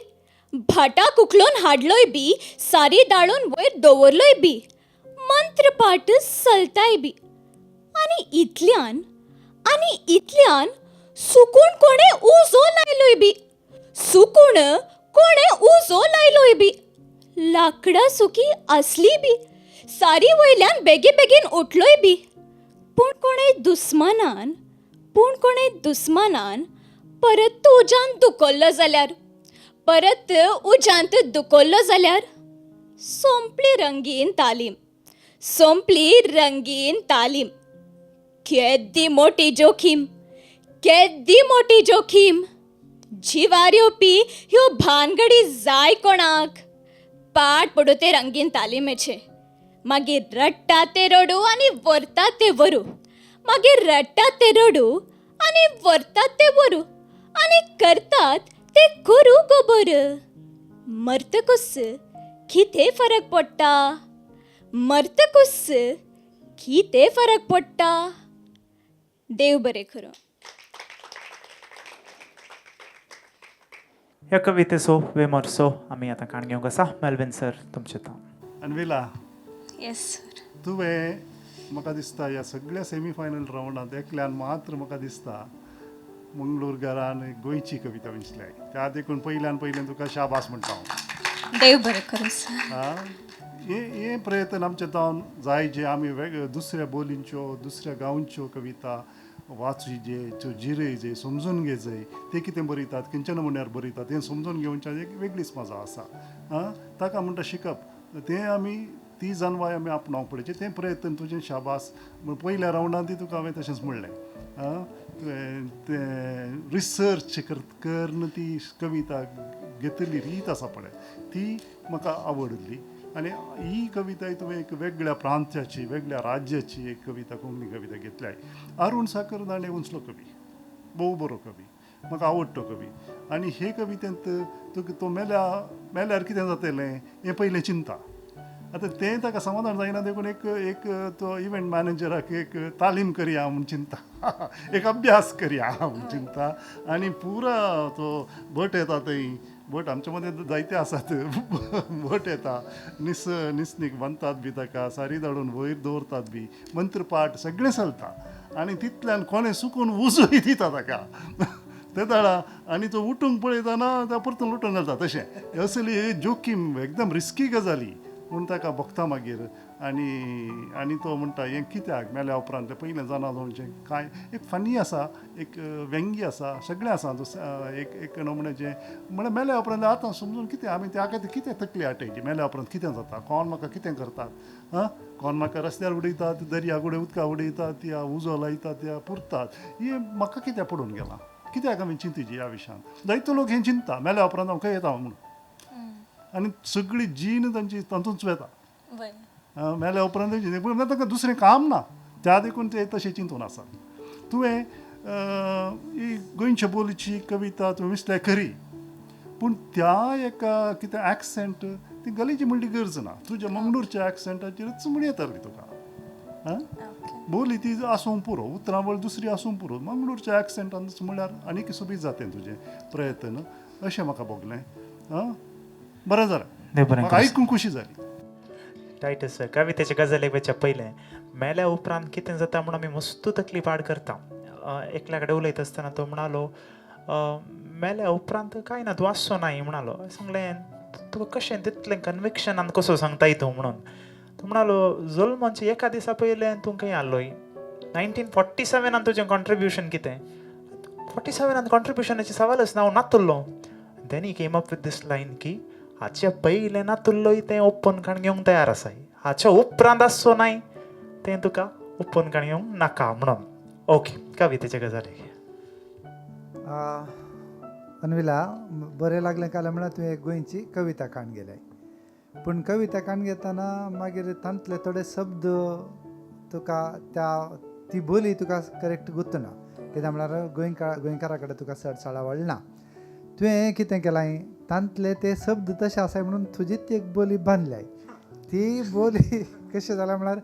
भाटाक उखलून हाडलोय बी, सारी दाळून वयर दवरलोय बी, मंत्रपाठ चलताय बी. आनी इतल्यान आनी इतल्यान सुकून कोणें उजो लायलोय बी, सुकून कोणें उजो लायलोय बी. लांकडां सुकी आसली बी, सारी वयल्यान बेगी बेगीन उठलोय बी, पूण कोणें दुस्मानान, पूण कोणें दुस्मानान परत उज्यांत धुकल्लो जाल्यार, परत उज्यांत धुकल्लो जाल्यार सोंपली रंगीन तालीम, सोंपली रंगीन तालीम. केद्दी मोटी जोखीम, केद्दी मोटी जोखीम. जिवार येवपी ह्यो भानगडी जाय कोणाक? पाड पडूं ते रंगीन तालिमेचें. मागीर रडटा ते रडूं आनी व्हरता ते व्हरूं, मागीर रडटा ते रडूं आनी व्हरतात ते व्हरूं, आनी करतात ते करूं गोबर. मरतकूच कितें फरक पडटा? मरतकूच कितें फरक पडटा? देव बरें करूं. ह्या कवितेचो विमर्सो आमी आतां काण घेवंक आसा. मेल्विन सर, तुमचें तां. अनविला. Yes sir. तुवें म्हाका दिसता ह्या सगळ्या सेमी फायनल रावंडांत एकल्यान मात्र म्हाका दिसता मंगळूरकारान गोंयची कविता विंचल्या. त्या देखून पयल्यान पयलें तुका शाबास म्हणटा हांव. देव बरें करूं सर. हे प्रयत्न आमचे जावन जाय जे आमी वेग दुसऱ्या बोलींच्यो, दुसऱ्या गांवच्यो कविता वाचूजे, त्यो जिरयजे, समजून घेजय, ते कितें बरयतात, खंयच्या नमुन्यार बरयतात तें समजून घेवच्या एक वेगळीच मजा आसा. आं, ताका म्हणटा शिकप. तें आमी ती जानवाय आमी आपणावंक पळयची. तें प्रयत्न तुजें शाबास. पयल्या रावंडान ती तुका हांवें तशेंच म्हणलें. आं, तुवें तें रिसर्च करून ती कविता घेतली रीत आसा पळय ती म्हाका आवडली. आनी ही कविताय तुवें एक वेगळ्या प्रांत्याची, वेगळ्या राज्याची एक कविता, कोंकणी कविता घेतल्याय. अरुण साखरदांडे उंचलो कवी, भोव बरो कवी, म्हाका आवडटो कवी. आनी हे कवितेंत तुका तो मेल्या मेल्यार कितें जातलें हें पयलें चिंता. आतां तें ताका समाधान जायना देखून एक एक तो इव्हेंट मॅनेजराक एक तालीम करया म्हूण चिंता, एक अभ्यास करया म्हूण चिंता. आनी पुरा तो भट येता थंय, भट आमचे मदें जायते आसात, भट येता, निस निसणीक बांदतात बी ताका, सारी धाडून वयर दवरतात बी, मंत्रपाठ सगळें चलता. आनी तितल्यान कोणें सुकून उजोय दिता ताका ते दाडा. आनी तो उठूंक पळयतना तो परतून उठून घालता. तशें असली जोखीम, एकदम रिस्की गजाली म्हूण ताका भोगता मागीर. आनी आनी तो म्हणटा हें कित्याक मेल्या उपरांत पयलें जाणा जावचें कांय एक फनी आसा, एक व्यंगी आसा, सगळें आसा. एक एक नमुन्याचें म्हळ्यार मेल्या उपरांत आतां समजून कितें आमी त्या खातीर कितें तकली आटयची, मेल्या उपरांत कितें जाता, कोण म्हाका कितें करतात, आं, कोण म्हाका रस्त्यार उडयतात, दर्या कडेन उदका उडयतात, या उजो लायतात, या पुरतात, हें म्हाका कित्याक पडून गेलां, कित्याक आमी चिंतिची ह्या विशयान. जायतो लोक हें चिंता मेल्या उपरांत हांव खंय येता म्हणून. आनी सगळी जीण तांची तातूंच वेता. मेल्या उपरांत पूण तांकां दुसरें काम ना, त्या देखून ते तशें चिंतून आसा. तुवें ही गोंयच्या बोलीची कविता तुवें विसल्या खरी, पूण त्या एका कितें एक्सेंट ती गलीची म्हणली गरज ना. तुज्या मंगळूरच्या एक्सेंटाचेरच म्हण येताली तुका. आं, बोली ती आसूंक पुरो, उतरावळ दुसरी आसूंक पुरो, मंगळूरच्या एक्सेंटान म्हणल्यार आनीक सोबीत जातें तुजें प्रयत्न अशें म्हाका भोगलें. आं, बरें जालें, म्हाका आयकूंक खुशी जाली. टायटस सर, कवितेचे गजालीक वचच्या पयलें मेल्या उपरांत कितें जाता म्हूण आमी मस्तू तकली पाड करता. एकल्या कडेन उलयता आसतना तो म्हणालो मेल्या उपरांत कांय ना, तूं आसचो ना म्हणालो. सांगलें तुका कशें तितलें कन्विक्शनान कसो सांगताय तूं म्हणून. तो म्हणालो जल्माचे एका दिसा पयलें तूं खंय आहलोय, 1947 तुजें कॉन्ट्रिब्युशन कितें? 47 कॉन्ट्रिब्युशनाचें सवालच ना, हांव नातुल्लो. Then he came up with this line की हाचे पयलें नातुल्लोय तें ओपन काण घेवंक तयार आसाय, हाच्या उपरांत आसचो नाय तें तुका ओपन काण घेवंक नाका म्हणून. ओके, कवितेचे गजाली. अनविला, बरें लागलें काल म्हळ्यार तुवें एक गोंयची कविता काण गेल्याय. पूण कविता काण घेतना मागीर तांतले थोडे शब्द तुका त्या ती बोली तुका करेक्ट गुत्तना कित्याक म्हळ्यार गोंयकारा कडेन तुका चड साळावळ ना. तुवें कितें केलां तांतले ते शब्द तशे आसाय म्हणून तुजीच एक बोली बांदल्याय. ती बोली कशी जाल्या म्हळ्यार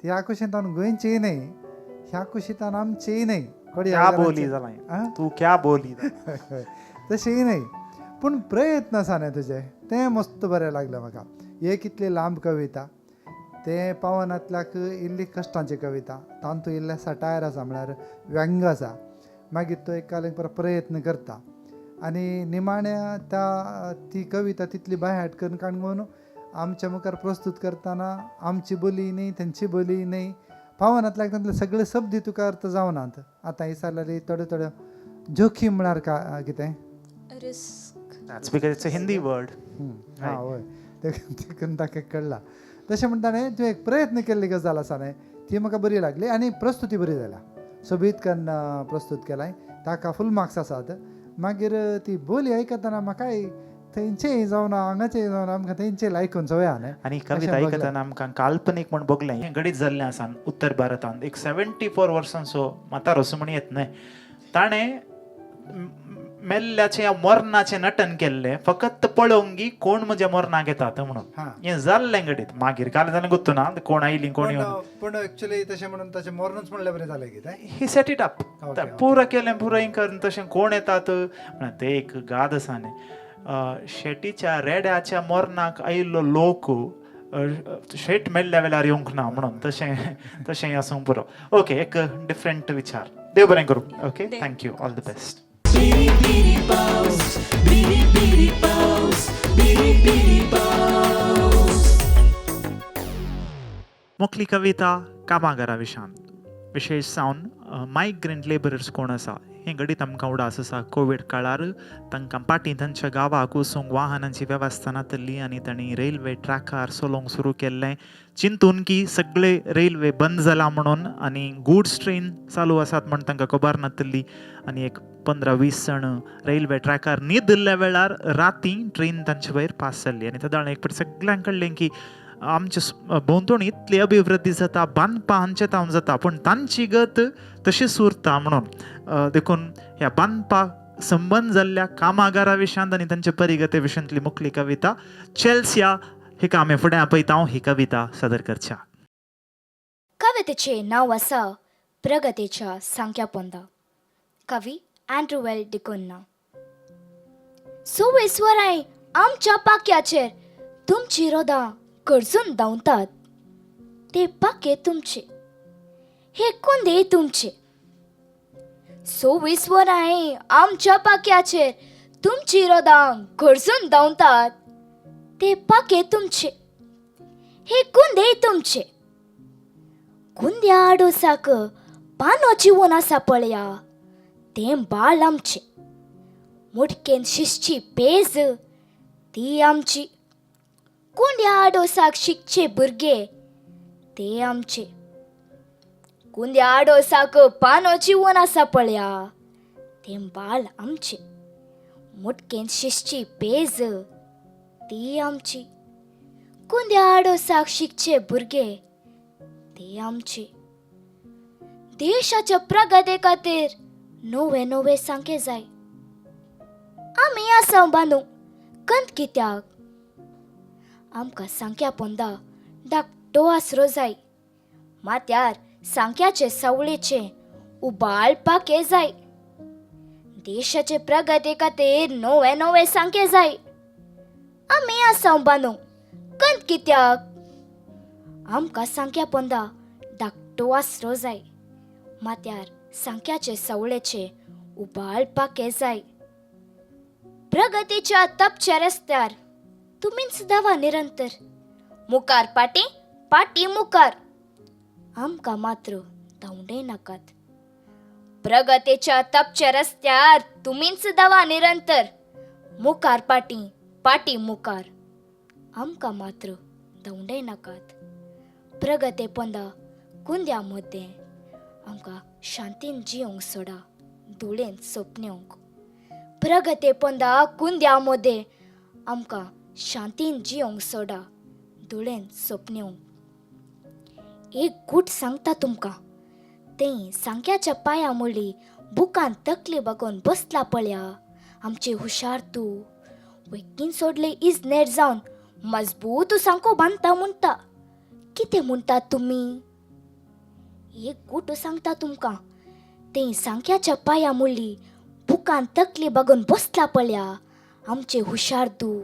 ह्या कुशींतान गोंयचीय न्हय, ह्या कुशींतान आमचीय न्हय. क्या बोली जालां तूं, क्या बोली तशीय न्हय, पूण प्रयत्न आसा न्हय तुजे, तें मस्त बरें लागलें म्हाका. एक इतली लांब कविता, तें पावनातल्याक इल्ली कश्टांची कविता, तातूंत इल्लें सटायर आसा म्हळ्यार व्यंग आसा. मागीर तो एक काल एक प्रयत्न करता आनी निमाण्या त्या ती कविता तितली बायहाट करून काडून आमच्या मुखार प्रस्तूत करतना आमची बोली न्हय, तेंची बोली न्हय, पावनातल्याक तातूंतले सगळे शब्द तुका अर्थ जावनात. आतां विचारलेली थोड्यो थोड्यो जोखीम म्हळ्यार कितें risk. That's because it's a Hindi word. हां हय, देखून ताका कळ्ळा. तशें म्हणटा न्हय, तुवें एक प्रयत्न केल्ली गजाल आसा न्हय, ती म्हाका बरी लागली आनी प्रस्तुती बरी जाल्या, सोबीत कन्न प्रस्तूत केलाय, ताका फूल मार्क्स आसात. मागीर ती बोली आयकतना म्हाकाय थंयचेय जावना हांगाचेय जावना, आमकां थंयचेय आयकून सवय आहा न्हय. आनी कविता आयकतना आमकां काल्पनीक म्हूण भोगलें. हें घडीत जाल्लें आसा उत्तर भारतांत एक 74 वर्सांचो म्हातारो असो म्हण येत न्हय, ताणें मेल्ल्याचें या मरणाचें नटन केल्लें फकत पळोवंक कोण म्हज्या मरणाक येतात म्हणून. हें जाल्लें घडीत. मागीर काल जालें गुत्तू ना कोण आयलीं कोण येवन, पूण एक्चुअली तशें म्हणून ताचें मरणूच म्हणल्यार बरें जालें कितें. ही सेट it up पुरो केलें, पुरो हें करून तशें कोण येतात म्हणून ते एक गाद आसा न्ही, शेटीच्या रेड्याच्या मरणाक आयिल्लो लोक शेट मेल्ल्या वेळार येवंक ना म्हणून, तशें तशें आसूंक पुरो. ओके, एक डिफरंट विचार. देव बरें करूं. Okay, thank you, all the best. Biri biri paus, biri biri paus, biri biri paus. मोकली कविता कामागारा विशांत, विशेश जावन मायग्रंट लेबरर्स कोण आसा हें घडीत आमकां उडास आसा. कोवीड काळार तांकां पाटी तांच्या गांवाक वचूंक वाहनांची वेवस्था नातली आनी तांणी रेल्वे ट्रॅकार चलोवंक सुरू केल्लें, चिंतून की सगळे रेल्वे बंद जाला म्हणून आनी गुड्स ट्रेन चालू आसात म्हण तांकां खबर नातली. आनी एक 15-20 जाण रेल्वे ट्रॅकार न्हिदिल्ल्या वेळार राती ट्रेन तांचे वयर पास जाल्ली. आनी तेदोळा एक फावट सगळ्यांक कळ्ळें की आमच्या भोंवतणी इतली अभिवृद्धी जाता, बांदपा हांचे तावन जाता, पूण तांची गत तशीच उरता म्हणून. देखून ह्या बांदपा संबंद जाल्ल्या कामागारा विशयांत आनी तांचे परिगते विशयांतली मुखली कविता चेल्सिया हिका आमी फुडें आपयता. ही कविता सादर करच्या. कवितेचें नांव आसा प्रगतीच्या सांख्या पोंदा. कवी अँड्रूवेल डिकोन्ना. 26 वरां आमच्या पाक्याचेर तुमची रोदां गरजून धांवतात, ते पाके तुमचे, हे कुंदे तुमचे. 26 वरां आमच्या पाक्याचेर तुमची रोदां गरजून धांवतात, ते पाके तुमचे, हे कुंदे तुमचे. कुंद्या आडोसाक पानो जिवन आसा पळया, तें बाळ आमचें. मुटकेन शिसची पेज ती आमची. कुंड्या आडोसाक शिकचे भुरगे ते आमचे. कुंद्या आडोसाक पानो जिवन आसा पळया, तें बाळ आमचें. मुटकेन शिसची पेज ती आमची. कुंद्या आडोसाक शिकचे भुरगे ते आमचे. देशाच्या प्रगती खातीर नवे नवे सांके जाय. आमी आसा बांदू कंत कित्याक, आमकां सांक्या पोंदा धाकटो आसरो जाय. मात्यार सांक्याचे सावळेचे उबाळ पाके जाय. देशाचे प्रगती खातीर नवे नवे सांके जाय. आमी आसा बांदू कंत कित्याक, आमकां सांक्या पोंदा धाकटो आसरो जाय. मात्यार सांक्याचे सावळेचे उबाळ पाके जाय. प्रगतीच्या तपच्या रस्त्यार तुमीच धावा निरंतर, मुखार पाटी पाटी मुखार, आमकां मात्र धांवडे नाकात. प्रगतीच्या तपच्या रस्त्यार तुमीच धावा निरंतर, मुखार पाटी पाटी मुखार, आमकां मात्र धांवडे नाकात. प्रगते पोंदा कुंद्या मदें आमकां शांतीन जियोंक सोडा, धुळेन सोपनेवंक. प्रगते पोंदा कुंद्या मदें आमकां शांतीन जियोंक सोडा, धुळेन सोपनेवंक. एक गूट सांगता तुमकां, तें सांक्याच्या पांया मुळी बुकान तकली बागोवन बसला पळया आमचे हुशार तूं. वेगीन सोडले इजनेर जावन मजबूत सांको बांदता म्हणटा. कितें म्हणटात तुमी? एक गूट सांगता तुमकां, तें सांक्याच्या पांया मुळी बुकान तकली बागोवन बसला पळया आमचे हुशार तूं.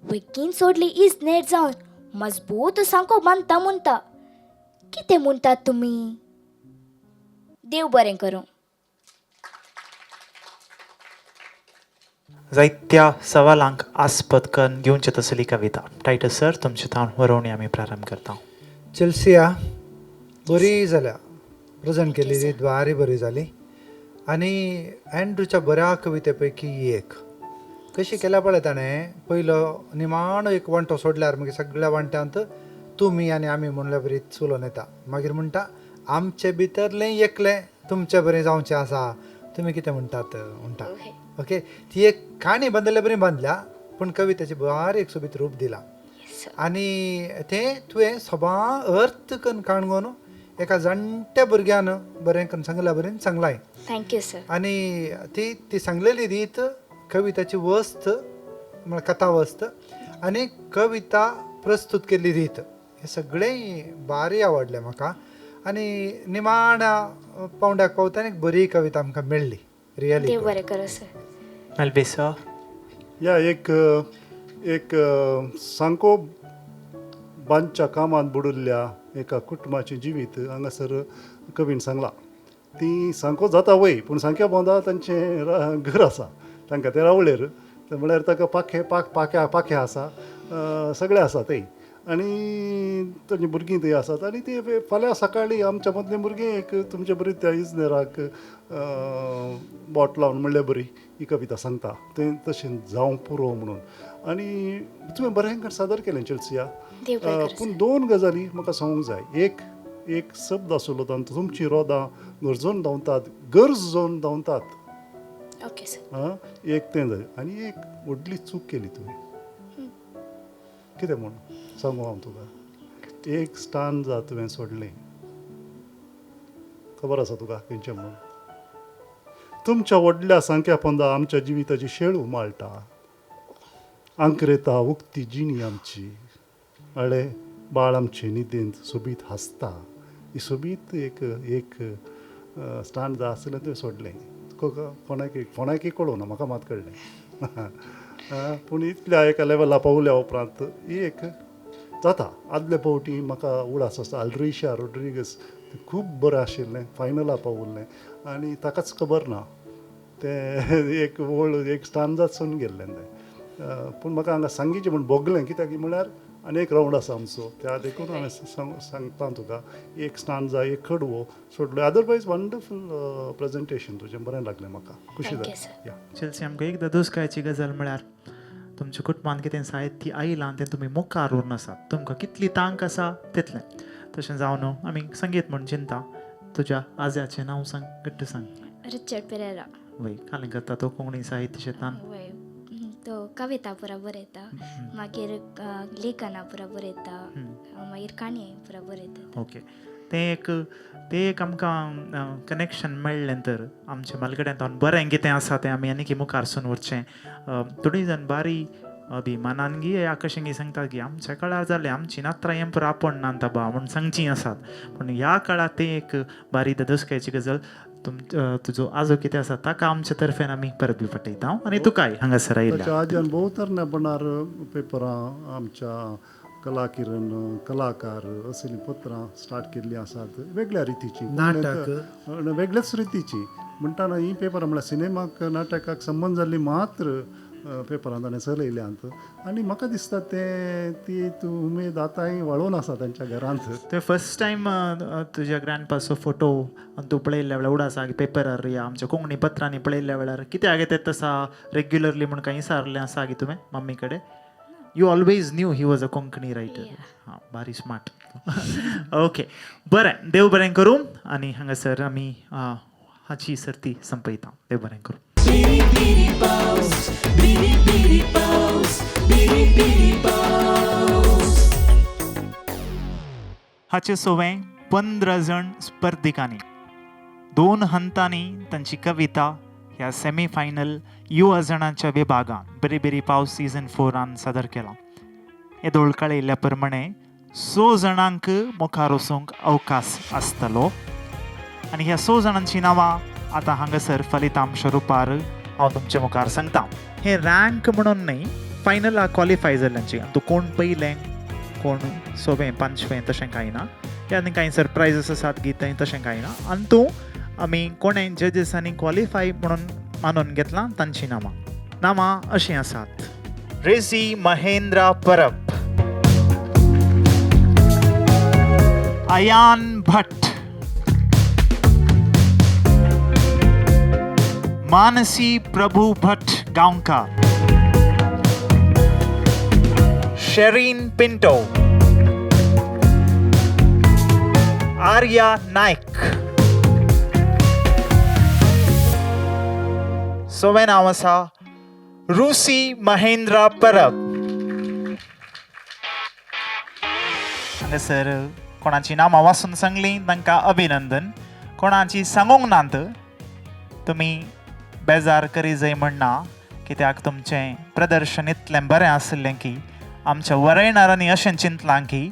वेगीन सोडली इजनेर जावन मजबूत सांको बांदता म्हणटा. कितें म्हणटात तुमी? देव बरें करूं. जायत्या सवालांक आस्पद करून घेवचे तसली कविता. टायटस सर, तुमचे थावन बरोवणी आमी प्रारंभ करता. चेल्सिया बरी जाल्या प्रेजेंट केलेली, द्वारी बरी जाली आनी अँड्रूच्या बऱ्या कविते पैकी एक. कशी केल्या पळय ताणें, पयलो निमाणो एक वांटो सोडल्यार मागीर सगळ्या वांट्यांत तुमी आनी आमी म्हणल्या बरी चलोवन येता. मागीर म्हणटा आमचे भितरलें एकलें तुमचे बरें जावचें आसा, तुमी कितें म्हणटात म्हणटा. ओके, ती एक काणी बांदिल्ले बरी बांदल्या पूण कवितेची बारीक सोबीत रूप दिलां आनी तें तुवें सभा अर्थ करून काणगोन एका जाणट्या भुरग्यान बरें करून सांगल्या बरें सांगलाय. Thank you sir. आनी ती ती सांगलेली रीत कविताची वस्त म्हळ्यार कथा वस्त आनी कविता प्रस्तूत केल्ली रीत हें सगळें बारी आवडलें म्हाका आनी निमाण्या पावंड्याक पावतना एक बरी कविता आमकां मेळ्ळी. रियली देव बरें करूं सर. मेलबी सर. या एक एक सांको बांदच्या कामांत बुडिल्ल्या एका कुटुंबाचें जिवीत हांगासर कवीन सांगलां. ती सांको जाता वय पूण सांक्या बोंदा तांचें घर आसा, तांकां ते रावळेर म्हळ्यार ताका पाखे पाख्या पाखे आसा, सगळें आसा थंय आनी तांची भुरगीं थंय आसात आनी ती फाल्यां सकाळीं आमच्या मदलीं भुरगीं एक तुमचे बरी त्या इजनेराक बोट लावन म्हणल्या बरी ही कविता सांगता तें तशें जावंक पुरो म्हणून. आनी तुवें बरें सादर केलें चेल्सिया. पूण दोन गजाली म्हाका सांगूंक जाय. एक एक शब्द आसलो तांचो, तुमचीं रोदां गरजोन धांवतात, गरजोन धांवतात. Okay sir. आं, एक तें जाय. आनी एक व्हडली चूक केली तुवें, कितें म्हूण सांगू हांव तुका, एक स्टांजा तुवें सोडलें, खबर आसा तुका खंयचें म्हूण. तुमच्या व्हडल्या सांक्या पोंदा आमच्या जिविताची शेळ उमाळटा, आंकरेता उक्ती जिणी आमची, अळे बाळ आमचे न्हिदेंत सोबीत हांसता. ही सोबीत एक एक स्टांजा आसलें तुवें सोडलें. कोणाक कोणाकय कळूं ना, म्हाका मात कळ्ळें. पूण इतल्या एका लेवला पावल्या उपरांत ही एक जाता. आदले फावटी म्हाका उडास आसता अल्ड्रिशा रोड्रिगस खूब बरें आशिल्लें, फायनला पावुल्लें आनी ताकाच खबर ना तें एक वळ एक स्टांजाच सोडून गेल्लें तें. पूण म्हाका हांगा सांगीचें म्हूण भोगलें, कित्याक म्हळ्यार आनी एक रावंड आसा आमचो, त्या देखून हांवें सांगता तुका एक स्टांजा एक कडवो सोडलो. अदरवायज वंडरफूल प्रेजेंटेशन तुजें, बरें लागलें म्हाका, खुशी जाली. चेल्सी, आमकां एकदां दुस्कायची गजाल म्हळ्यार तुमच्या कुटुंबांत कितें साहित्य आयलां तें तुमी मुखार उरून आसात, तुमकां कितली तांक आसा तितलें. तशें जावन आमी संगीत म्हूण चिंता. तुज्या आज्याचें नांव सांग, घट्ट सांग. रिचर्ड पेरेरा. वय, कालें करता तो कोंकणी साहित्य शेतान. वय, तो कविता पुरा बरयता, मागीर लेखना पुरा बरयता, मागीर काणये पुरा बरयता. ओके, तें एक आमकां कनेक्शन मेळ्ळें तर आमच्या म्हालगड्यान बरें कितें आसा तें आमी आनीक मुखार सून व्हरचें. थोडीं जाण बारी अभिमानान गी कशें गी सांगतात की आमच्या काळार जालें, आमची नात्रां हें पुरो आपोण ना बा म्हूण सांगचीं आसात. पूण ह्या काळार तें एक बारी ददस्कायची गजाल. तुजो आजो कितें आसा ताका आमच्या तर्फेन आमी परत बी पटयता आनी तुकाय हांगासर आयिल्ल्या. आज्यान भोव तरण्यापणार पेपरां आमच्या कलाकिरण, कलाकार असलीं पत्रां स्टार्ट केल्लीं आसात, वेगळ्या रितीचीं, नाटक वेगळ्याच रितीचीं. म्हणटाना हीं पेपरां म्हळ्यार सिनेमाक नाटकाक संबंद जाल्लीं मात्र पेपरां ताणें चलयल्यांत आनी म्हाका दिसता तें ती तूं उमेद आतांय वाळोवन आसा तांच्या घरांत. ते फर्स्ट टायम तुज्या ग्रँडपाचो फोटो तूं पळयल्ल्या वेळार उडासा पेपरार या आमच्या कोंकणी पत्रांनी पळयल्ल्या वेळार कित्याक तें तसा रेग्युलरली म्हूण कांय विचारलें आसा की तुवें मम्मी कडेन? You always knew he was a Konkani writer. हां, बारी स्मार्ट. ओके, बरें, देव बरें करूं आनी हांगासर आमी हाची सर्ती संपयता. देव बरें करूं. बिरी बिरी पावस, बिरी बिरी पावस, बिरी बिरी पावस. हाचे सोवें 15 जण स्पर्धिकांनी 2 हंतांनी तांची कविता ह्या सेमीफायनल युवा जणांच्या विभागान बिरी बिरी पावस सीझन 4 सादर केला. येदोळ कळयल्ल्या प्रमाणे 6 जाणांक मुखार वचूंक अवकाश आसतलो आनी ह्या 6 जाणांची नांवां आतां हांगासर फलितांश रुपार हांव तुमचे मुखार सांगता. हे रँक म्हणून न्हय, फायनलाक क्वॉलिफाय जाल्ल्यांची आनी तूं कोण पयलें कोण 6वें 5वें तशें कांय ना, आनी कांय सरप्रायजीस आसात गीत तशें कांय ना. आनी तूं आमी कोणें जजीसांनी क्वॉलिफाय म्हणून मानून घेतलां तांचीं नांवां नांवां अशीं आसात: रेजी महेंद्र परब, अयान भट्ट, मानसी प्रभु भट्ट गांवकार, शेरीन पिंटो, आर्या नायक. 6वें नांव आसा रुसी महेंद्र परब. हांगासर कोणाची नांवां वाचून सांगलीं तांकां अभिनंदन, कोणाची सांगूंक नात तुमी बेजार करी जाय म्हण ना, कित्याक तुमचें प्रदर्शन इतलें बरें आशिल्लें की आमच्या वरयणारांनी अशें चिंतलां की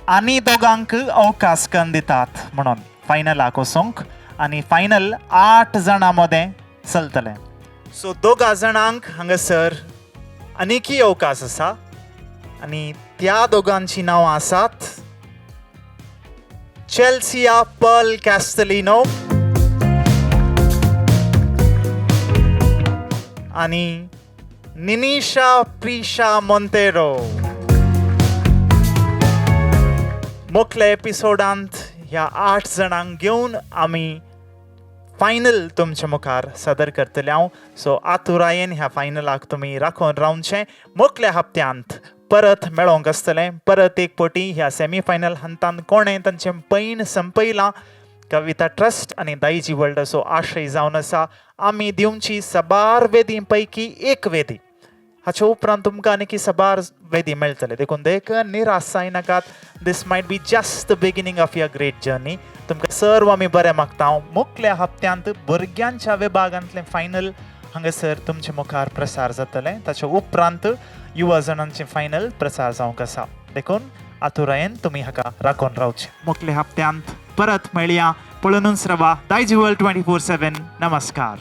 आनी दोगांक अवकाश कन्न दितात म्हणून फायनलाक वचूंक, आनी फायनल 8 जाणां मदें चलतलें. सो 2 जाणांक हांगासर आनीकय अवकाश आसा आनी त्या दोगांचीं नांवां आसात चेल्सिया पर्ल कॅस्टलिनो आनी निनिशा प्रिशा मोंतेरो. मुखल्या एपिसोडांत ह्या 8 जाणांक घेवन आमी फायनल तुमच्या मुखार सादर करतले हांव. सो आतुरायेन ह्या फायनलाक तुमी राखून रावचें. मुखल्या हप्त्यांत परत मेळोंक आसतलें. परत एक पटी ह्या सेमीफायनल हंतान कोणें तांचें पैण संपयलां. कविता ट्रस्ट आनी दायजी वर्ल्डाचो आशय जावन आसा आमी दिवची सबार वेदी पैकी एक वेदी. हाचे उपरांत तुमकां आनीक सबार वेदी मेळटले, देखून देख निराश जायनाकात. This might be just the beginning of your great journey. तुमकां सर्व आमी बरें मागता. हांव मुखल्या हप्त्यांत भुरग्यांच्या विभागांतलें फायनल हांगासर तुमचे मुखार प्रसार जातलें. ताचे उपरांत युवा जणांचें फायनल प्रसार जावंक आसा, देखून आतुरायेन तुमी हाका राखून रावचें. मुखल्या हप्त्यांत परत मेळया. पळोवनूच रावा दायजी वर्ल्ड 24/7. नमस्कार.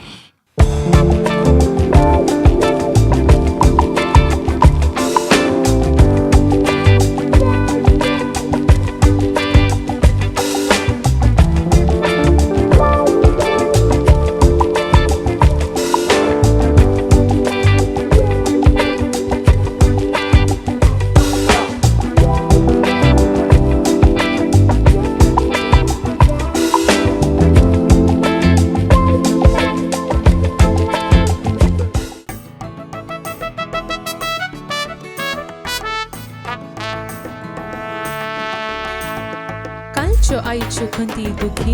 आईच्यो खंती दुखी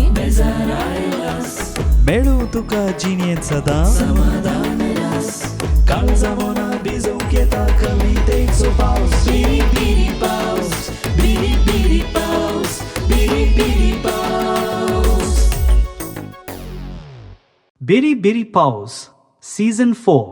मेळूं तुका जिणेंत सदां समाधान रास, काळजा मना भिजोवंक येता कवितेचो पावस. बिरी बिरी पावस, बिरी बिरी पावस, बिरी बिरी पावस. बिरी बिरी पावस सीझन 4.